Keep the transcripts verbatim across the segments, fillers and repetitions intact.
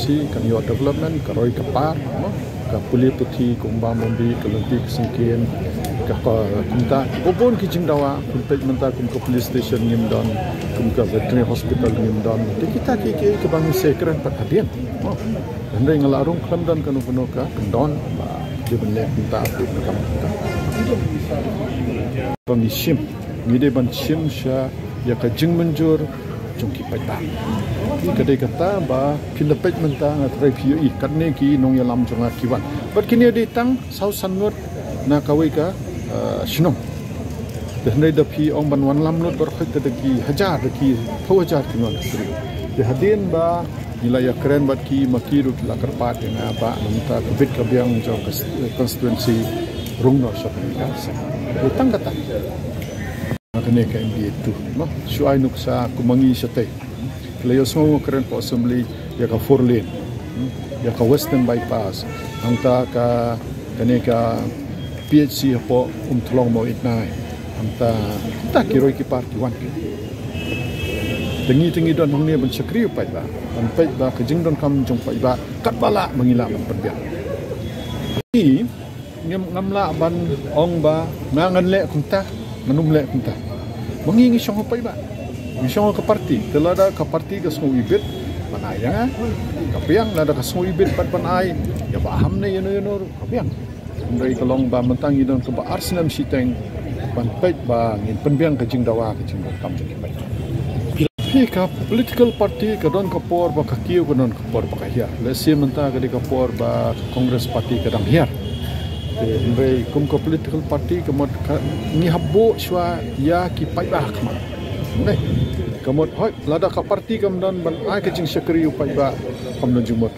Kan ïoh development, ka roi ka par, no? Ka pule puthi, kumba mynta, ka lynti ka syngkien, ka, ka kumta, bun ki jingdawa, pynpeit mynta kum ka police station ngim don, kum ka veterinary hospital ngim don. Te kita ki, ki, ki ba ngi sa kren pat hadien, no? Hynrei nga la rung khlem don kano kano ka kyndon ba ki ban leh kumta, kumta. Ba ngi shim, ngi dei ban shim sha ïa ka jingmynjur jong ki paidbah. Ka dei kata ba phi la peit mynta, nga tharai phi ïohi katne ki nongïalam jong nga ki wan. Bad kine dei tang saw san ngut na kawei ka, eh, shnong. Te hynrei da phi ong ban wanlam lut baroh, da ki hajar, da ki phew hajar ki nong ki briew. Te hadien ba ngi la ïakren bad ki, ma ki ruh ki la kyrpad ïa nga ba mynta ka bit ka biang jong ka s-, constituency rung noh sha kane ka seng. Te tang kata. Kane ka M D A two, no? Shu ai nuksa kum ma ngi shatei. Ki la ïohsngew kren ka assembly ïa ka four lane, hmm? Ïa ka Western Bypass. Hangta ka, kane ka P H C hapoh Umthlong Mawitnai. Hangta, hangta ki roi ki par ki wan ki. Te ngi, te ngi don hangne ban shakri u paidbah. Ban peit ba ka jingdonkam jong paidbah katba lah ba ngi lah ban pynbiang. Ngi ngam, ngam lah ban ong ba nga ngan leh kumta, ngan ym leh kumta. Ba ngi ngi shong ha u paidbah, ngi shong ha ka party. Te lada ka party ka sngew ibit ban ai ïa nga, ka biang. Lada ka sngew ibit pat ban ai ïa Bah Ham ne ïano ïano ruh, ka biang. Hynrei ka long ba mynta ngi don kaba ar snem shiteng ban peit ba ngin pynbiang ka jingdawa, ka jingdonkam jong ki paidbah. Phi, ka political party ka don ka por ba ka kiew, ka don ka por ba ka hiar. Lehse mynta ka dei ka por ba ka Congress party ka dang hiar. Te hynrei kum ka political party ka mut ka, ngi hap buh shuwa ïa ki paidbah ha khmat. Neh, ka mut hooid lada ka party kam don ban ai ka jingshakri u paidbah, kam don jingmut.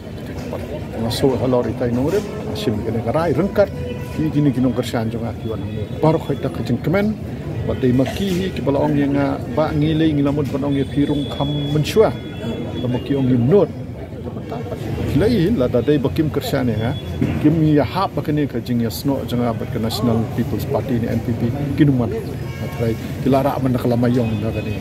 Nga shu halor itai nongrim, nga shim kane ka rai ryngkat ki, kine ki nongkyrshan jong nga ki wan hangne. Baroh hooid da ka jingkmen. Bad dei ma ki hi kiba la ong ïa nga ba ngi lei ngi la mut ban ong ïa phi rung kham mynshuwa. Lada ma ki ong ïa mut, ki la ïa, lada dei ba kim kyrshan ïa nga, kim ïahap ba kane ka jingïasnoh jong nga bad ka National People's Party ne N P P, kin ym wan. Nga tharai ki la rah ban da ka lama ïong da kane.